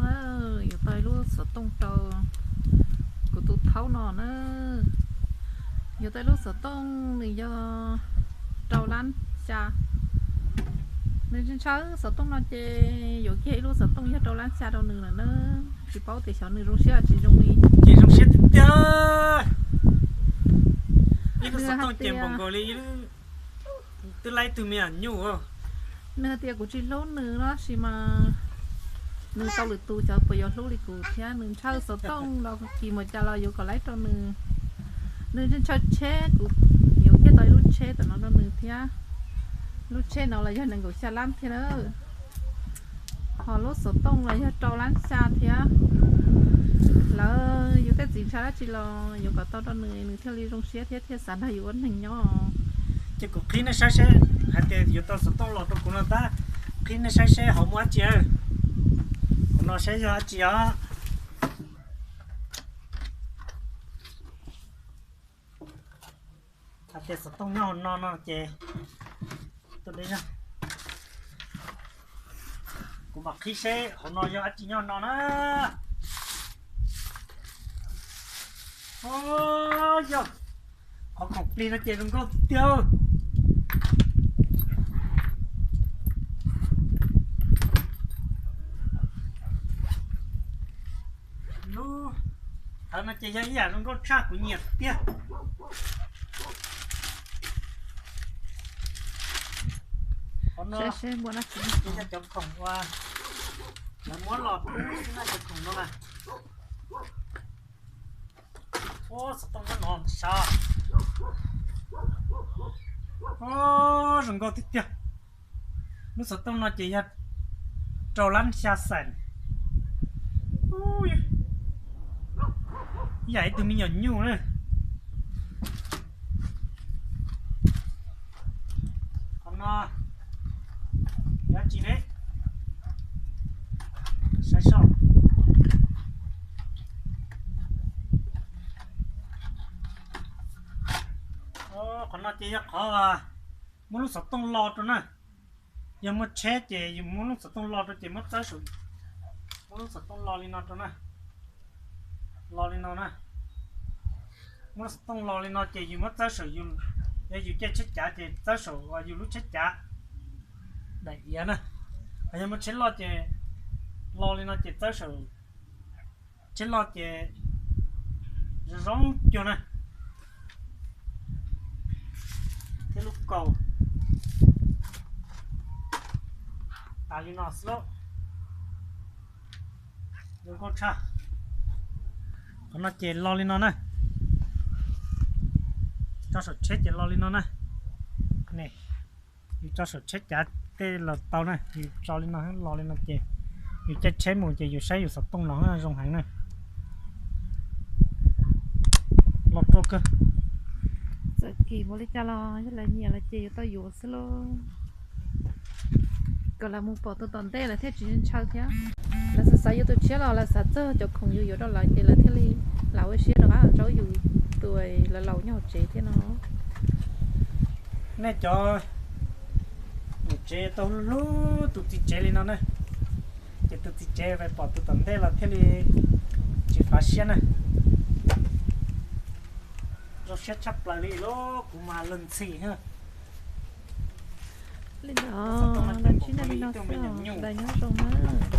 Na, yuav tau ib lub xov tooj rau kuv tus thaub no na. Yuav tau ib lub xov tooj nws yog rau lab xya. Nws ntshaw xov tooj no ces yuav kiag ib lub xov tooj yog rau lab xya rau nws lawm na. Tsis paub tias xyov nws zoo siab tsis zoo li. Ces zoo siab tiag tiag. Ib lub xov tooj ces npaum nkaus li twb laib tug me nyuam nyuj. Nws hais tias kuv tsis hlub nws no sis mas nws tau lwm tus xyov puas yuav hlub li kuv thiab. Nws ntshaw xov tooj los kis mus cas los yuav kom laib rau nws. Nws ntshaw tsheb, kuv yuav kiag tau ib lub tsheb tam no rau nws thiab. Lub tsheb no los yog nees nkaum xya lab thiab na. Ho lub xov tooj los yog rau lab xya thiab. Lawv yus tej txiv ntshaw dab tsi los yuav kom tau rau nws, nws thiaj li zoo siab thiab thiaj xav nrog yus ua neeg nyob. Ces kuv qhib nej saib seb, hais tias yuav tau xov tooj los rau kuv no tab, qhib nej saib seb hauv muaj dab tsi. Hauv no saib yog dab tsi os. Hais tias xov tooj nyob hauv no no ces kuv mam qhib seb hauv no yog dab tsi nyob no na. Yog qhov khoom plig no ces zoo nkauj tiag. Lub thawv no ces yog ib yam zoo nkauj tshaj, kuv nyiam tiag. Qhov no ces yog cov khoom uas lawv muab los pub xwb na, cov khoom no na. Ua xov tooj no no sav. Zoo nkauj tiag tiag. Lub xov tooj no ces yog rau lab xya xees. Ib yam ib tug me nyuam nyuj na. Qhov no yog dab tsi ne? Saib seb. Qhov no ces yog qhov muab lub xov tooj lo rau na. Yog muaj tsheb ces yus muab lub xov tooj lo rau ces muab txawb saum, muab lub xov tooj lo li no rau na. Lo li no na. Muab lub xov tooj lo li no ces yus muab txawb saum, yog yus caij tsheb cav ces txawb saum yus lub tsheb cav daim iav na. Yog muaj tsheb loj ces lo li no ces txawb saum tsheb loj ces zoo zoo cuag na. Thiab lub kaus tas li no xwb lauj. Zoo nkauj tshaj. Qhov no ces lo li no na. Tso saum tsheb ces lo li no na. Ne, yus tso saum tsheb cav tej los tau na, yus tso li no lo li no ces yus caij tsheb mus ces yus saib yus xov tooj no zoo heev na. Los rau kawg. Txawm kim npaum li cas los yog lawv nyiam lawv ces yuav tau yuav xwb lauj. Kom lawv mus pom tus tom ntej lawv thiaj tsis ntshaw thiab. Lawv xav xav yuav tus tshiab los lawv xav txog cov khoom yus yuav rau lawv ces lawv thiaj li lam ua siab rov qab zaub yus tus laus laus nyob hauv tsev thiab no. Nej cov niam tsev tau hlub tus txiv tsev li no na, ces tus txiv tsev pom tus tom ntej los thiaj li tsis fav siab na. Zoo siab tshaj plaws li lauj, kuv mas luag ntxhi. Li ntawd, los ntsib nej li no xwb os, nyob zoo na.